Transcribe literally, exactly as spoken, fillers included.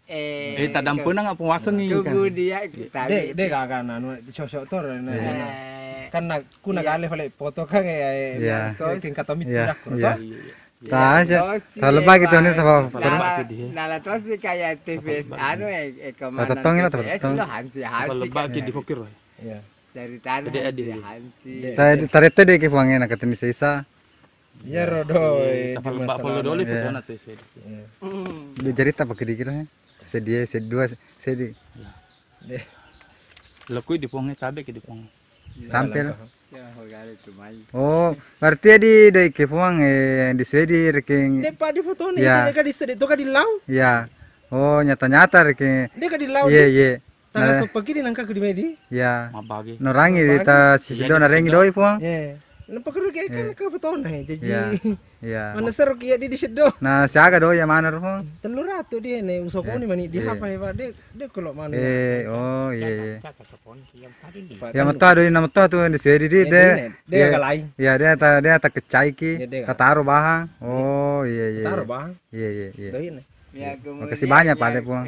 Eh, tadampenang apa wasengngi kan? Tunggu dia kita. De, de gaga nanu cocok tor. Kan na kuna gale pale foto kan ya. Iya. Ken kata mitu dak. Iya. Ta talebak itu nih ta. Nala tosi kayak T V S anu eh, eh, komandan. Tatetong lah, tatetong. Lo hansi hansi. Lebak di fokir. Iya. Ceritana hansi hansi. Tarete de ke puange na kateni sesa. Iya ro do. Tapal lebak polo doli fotona tu sedi. Iya. Lu cerita pakai dikira ya. Sedi, sedi dua, sedi. Lokui di puange tabe ke di puange. Tampil. Oh, berarti ya di doi ke puang eh di sedi rekeng. Depa di foto ni, ya. Dia kan di sedi to kan di lau. Ya. Oh, nyata-nyata rekeng. Dia kan di lau. Iya, iya. Tanggal stop pagi di nangka ke di medi. Ya. Mabagi. Norangi di ta sisido narengi doi puang. Iya. Nampak ke kan ke foto na jadi. Iya. Mana seru kia di seddo. Na siaga doi ya mana puang. Tellu ratu dia ne usokoni mani di apa ya Pak. Dia dia kalau mana. Eh, oh iya iya. Ya meto ado ina meto tu di sedi di de. De agak lain. Ya de ta de ta kecai ki. Ta taro bahang. Oh iya iya. Taro bahang. Iya iya iya. Makasih banyak pale puang.